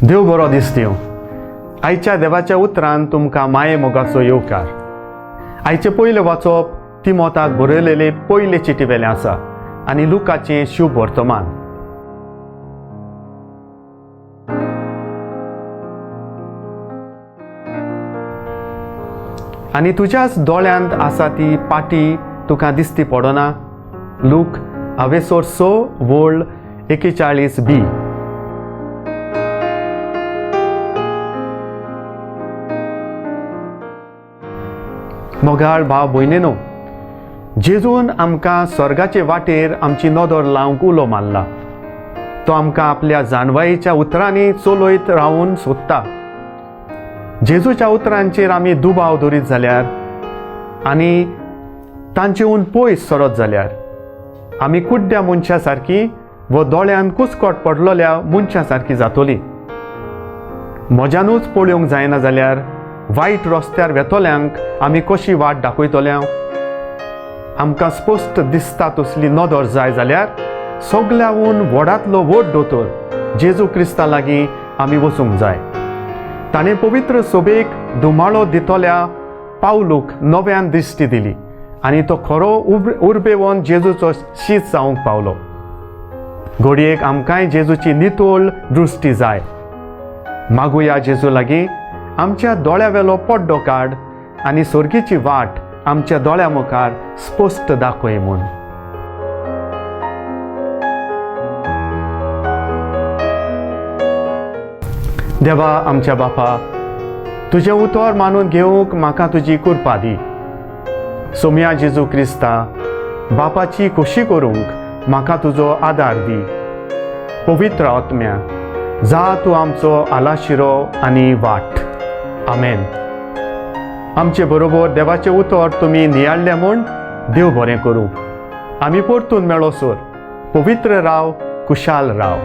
देव बरो दीस दिवं. आयच्या देवाच्या उतरान तुमकां माये मोगाचो येवकार. आयचें पयलें वाचप तिमोताक बरयलेले पयले चिटी वेलें आसा आनी लुकाचें शुभ वर्तमान. आनी तुज्याच दोळ्यांत आसा ती पाटी तुका दिसती पडना. लूक आवेसोर 6 वोल्ड 41 बी. मोगाळ भाव भयणीनो, जेजून आमकां स्वर्गाचे वाटेर आमची नदर लावंक उलो मारला. तो आमकां आपल्या जाणवायेच्या उतरांनी चलयत रावून सोदता. जेजूच्या उतरांचेर आमी दुबाव दवरीत जाल्यार आनी तांचेहून पयस सरत जाल्यार आमी कुड्ड्या मनशा सारकी व दोळ्यान कुसकोट पडलेल्या मनशा सारकी जातली. म्हज्यानूच पळोवंक जायना जाल्यार वायट रस्त्यार वेतल्यांक आमी कशी वाट दाखयतल्या? आमकां स्पश्ट दिसता तसली नदर जाय जाल्यार सगल्याहून व्हडांतलो व्हड दोतोर जेजू क्रिस्ता लागीं आमी वचूंक जाय. ताणें पवित्र सोबेक धुमाळो दितल्या पावलूक नव्यान दिश्टी दिली आनी तो खरो उर्बेवन जेजूचो शीत जावंक पावलो. घडयेक आमकांय जेजूची नितळ दृश्टी जाय. मागुया जेजू लागीं आमच्या दोळ्या वेलो पड्डो काड आनी स्वर्गीची वाट आमच्या दोळ्या मुखार स्पश्ट दाखय म्हूण. देवा आमच्या बापा, तुजें उतर मानून घेवंक म्हाका तुजी कृपा दी. सोमया जेजू क्रिस्ता, बापाची खोशी करूंक म्हाका तुजो आदार दी. पवित्र आत्म्या, जा तूं आमचो आलाशिरो आनी वाट. आमेन. आमचे बरोबर देवाचें उतर तुमी नियाळ्ळें म्हूण देव बरें करूं. आमी परतून मेळो सर. पवित्र राव, कुशाल राव.